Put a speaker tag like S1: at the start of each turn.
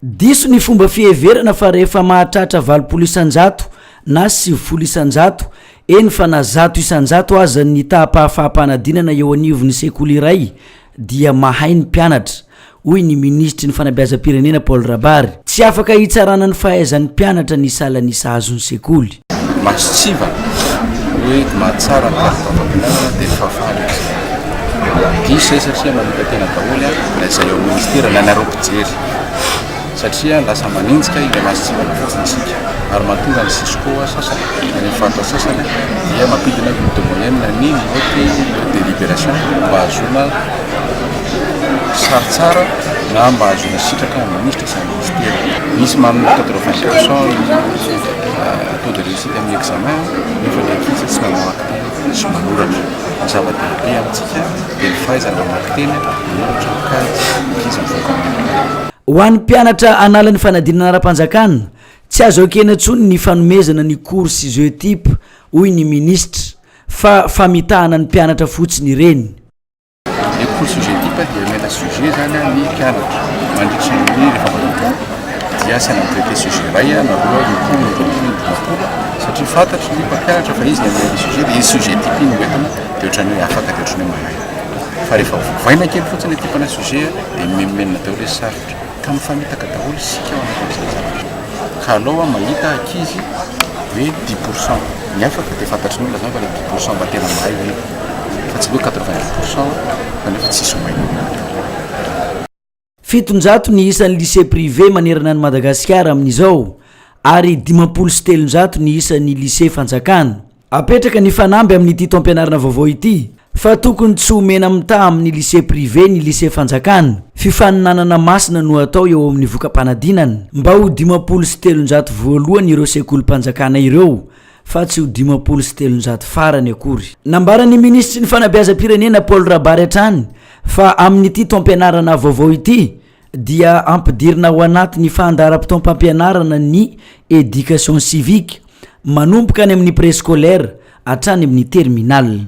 S1: Diso ny fomba fiheverana fa rehefa mahatratra 80% na 90%, eny fa na 100% aza ny taham-pahafaham-panadinana eo anivon'ny sekoly iray dia mahay ny mpianatra, hoy ny minisitry ny fanabeazam-pirenena Paul Rabary. Tsy afaka hitsarana ny fahaizan'ny mpianatra ny salan'isa azon'ny sekoly.
S2: Mason-tsivana hoe mahatsara ny kalitao fampianarana dia ny fahafahana izy. Diso izay satria mamita-tena daholo na izay ao amin'ny ministera na nareo mpijery satria lasa manenjika ilay mason-tsivana fotsiny isika ary mahatonga ny cisco sasany any amin'ny faritra sasany dia mampidina taux de moyenne ny note de délibération mba hahazoana sary tsara na mba hahazoana sitraka amin'ny minisitra sy amin'ny ministera. Misy manana 80% ny taux de réussite amin'ny examen nefa ny ankizy tsy mahay mamaky teny sy manoratra. Ny zava-dehibe amintsika dia ny fahaizana mamaky teny, manoratra, mikajy, ny ankizy mivoaka amin'ny.
S1: Ho an'ny mpianatra hanala ny fanadinana ara-panjakana, tsy azo ekena intsony ny fanomezana ny cours sy jeux type, hoy ny minisitra, fa famitahana ny mpianatra fotsiny ireny.
S2: Ny cours sujet type dia omena sujet zany ny mpianatra mandritry ny rehefa manao cours dia asaina mi-traiter sujet iray na roa eo koa na 50 satria fantatry ny mpampianatra fa izy ny omena sujet dia iny sujet type iny no entina dia ohatran'ny hoe afaka dia ohatran'ny hoe mahay fa rehefa ovaina kely fotsiny ny type-na sujet dia mimenomenona daholo izy sarotra ka mifamitaka daholo isika ao anatin'izay zavatra ka aleo aho mahita ankizy hoe 10% ny afaka dia fantatry ny olona zany fa le 10% mba tena mahay ve fa tsy hoe 90% fa nefa tsisy mahay.
S1: 700 ny isan'ny lycée privé manerana an'i Madagasikara amin'izao ary 350 ny isan'ny lycée fanjakana. Apetraka ny fanamby amin'ity taom-pianarana vaovao ity fa tokony tsy homena mitaha amin'ny lycée privé ny lycée fanjakana. Fifaninanana masina no atao eo amin'ny voka-panadinana mba ho 350 voalohany ireo sekolim-panjakana ireo fa tsy ho 350 farany akory. Nambaran'ny minisitry ny fanabeazam-pirenena Paul Rabary hatrany fa amin'ity taom-pianarana vaovao ity dia ampidirina ao anatin'ny fandaharam-potoam-pampianarana ny éducation civique manomboka any amin'ny préscolaire hatrany amin'ny terminale.